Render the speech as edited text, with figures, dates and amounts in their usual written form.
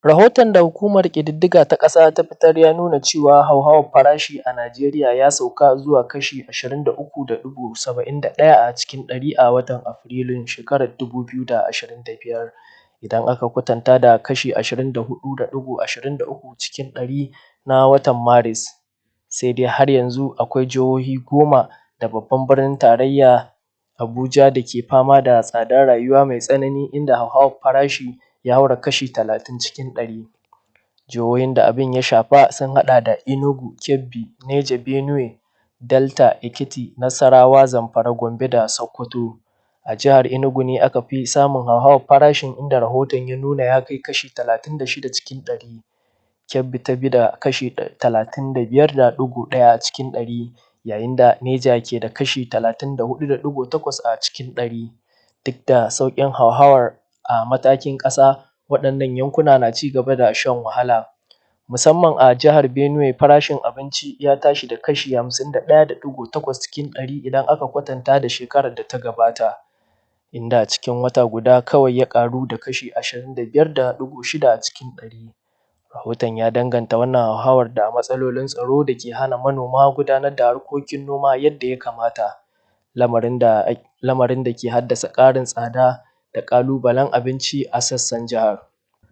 Rahoton da Hukumar Ƙididdiga ta Ƙasa ta fitar ya nuna cewa hauhawar farashi a Najeriya ya sauka zuwa kashi 23.71 cikin ɗari a watan Afrilun shekarar 2025, idan aka kwatanta da kashi 24.23 cikin ɗari na watan Maris. Sai dai har yanzu akwai jihohi 10 da babban birnin tarayya Abuja da ke fama da tsadar rayuwa mai tsanani, inda hauhawar farashi ya haura kashi 30 cikin ɗari. Jihohin da abin ya shafa sun haɗa da Enugu, Kebbi, Neja, Benue, Delta, Ekiti, Nasarawa, Zamfara, Gombe da Sokoto. A jihar Enugu ne aka fi samun hauhawar farashin, inda rahoton ya nuna ya kai kashi 36 cikin ɗari. Kebbi ta bi da kashi 35.1 cikin ɗari, yayin da Neja ke da kashi 34.8 a cikin ɗari. Duk da sauƙin hauhawar a matakin ƙasa, waɗannan yankuna na ci gaba da shan wahala. Musamman a jihar Benue, farashin abinci ya tashi da kashi 51.8 cikin ɗari idan aka kwatanta da shekarar da ta gabata, inda cikin wata guda kawai ya ƙaru da kashi 25.6 cikin ɗari. Rahoton ya danganta wannan hauhawar da matsalolin tsaro da ke hana manoma gudanar da harkokin noma yadda ya kamata, lamarin da ke haddasa ƙarin tsada da ƙalubalen abinci a sassan jihar.